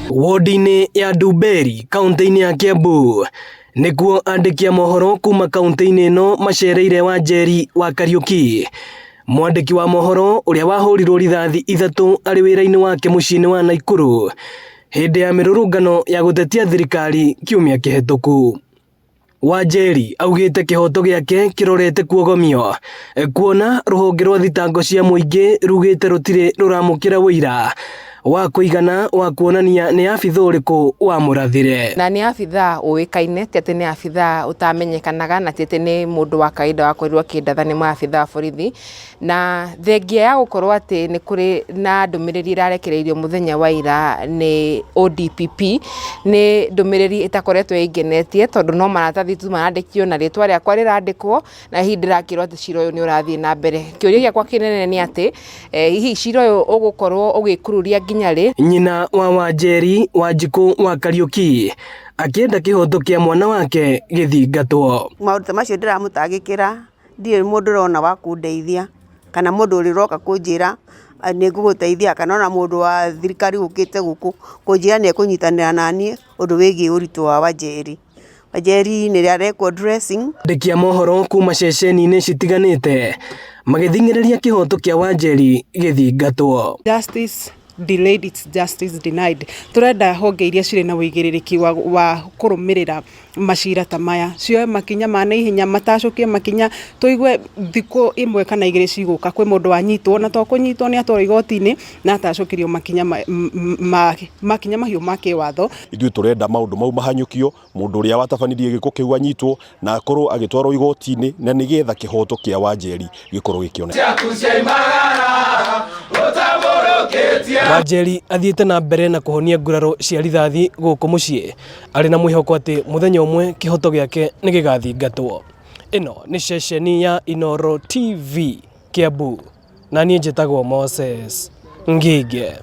Wodi-inĩ ya Ndumberi kaunti-inĩ ya Kiambu nĩkuo andĩki a mohoro kuma kaunti-inĩ ĩno macereire Wanjeri wa Kariuki mwandĩki wa mohoro ũrĩa wahũrirwo rithathi ithatũ arĩ wĩra-inĩ wake mũciĩ-inĩ wa Naikuru hĩndĩ ya mĩrũrũngano ya gũtetia thirikari kiumia kĩhĩtũku. Wanjeri augĩte kĩhoto gĩake kĩrorete kuogomio kuona rũhonge rwa thitango cia mũingĩ rugĩte rũtirĩ rũramũkĩra ũira wa kũigana wa kuonania nĩ abitha ũrĩkũ wamũrathire. Na nĩ abithaa ũĩkaine, ti atĩ nĩ abithaa ũtamenyekanaga na ti atĩ nĩ mũndũ wa kawaida wakorirwo akĩndatha, nĩ maabithaa a borithi. Na thengia ya gũkorwo atĩ nĩ kũrĩ na ndũmĩrĩri ĩrarekereirio mũthenya wa ira nĩ ODPP, nĩ ndũmĩrĩri ĩtakoretwo ĩngenetie tondũ no maratathi tu marandĩkio na rĩtwa rĩakwa rĩrandĩkwo na hihi ndĩrakĩrwo atĩ cira ũyũ nĩ ũrathiĩ na mbere. Kĩũria gĩakwa kĩnene nĩ atĩ, hihi cira ũyũ ũgũkorwo ũgĩkururia nginya rĩ? Nyina wa Wanjeri, Wanjikũ wa Kariũki, akĩenda kĩhoto kĩa mwana wake gĩthingatwo. Maũndũ ta macio ndĩramũtangĩkĩra, ndirĩ mũndũ ũrona wa kũndeithia, kana mũndũ ũrĩ ũroka kũnjĩra nĩ ngũgũteithia, kana ona mũndũ wa thirikari ũkĩte gũkũ kũnjĩra nĩ ekũnyitanĩra naniĩ ũndũ wĩgiĩ ũritũ wa Wanjeri. Wanjeri nĩ arekwo dressing. Andĩki a mohoro kuma ceceni-inĩ citiganĩte magĩthing'ĩrĩria kĩhoto kĩa Wanjeri gĩthingatwo. Justice delayed it's justice denied. Tũrenda honge iria cirĩ na ũigĩrĩrĩki wa, wa kũrũmĩrĩra macira ta maya cioe makinya ma naihenya matacũkie makinya tũigue thikũ ĩmwe kana igĩrĩ cigũka kwĩ mũndũ wanyitwo na to kũnyitwo nĩ atwarwo igoti-inĩ na atacũkĩrio makinya ma, ma, makinya mahiũ ma kĩwatho. Ithuĩ tũrenda maũndũ mau mahanyũkio, mũndũ ũrĩa watabanirie gĩko kĩu anyitwo na akorwo agĩtwarwo igoti-inĩ na nĩgetha kĩhoto kĩa Wanjeri gĩkorwo gĩkĩoneka. Wanjeri athiĩte na mbere na kũhonia nguraro cia rithathi gũkũ mũciĩ arĩ na mwĩhoko atĩ mũthenya ũmwe kĩhoto gĩake nĩ gĩgathingatwo. Ĩno nĩ ceceni ya Inooro TV Kiambu na niĩ njĩtagwo Moses Ngige.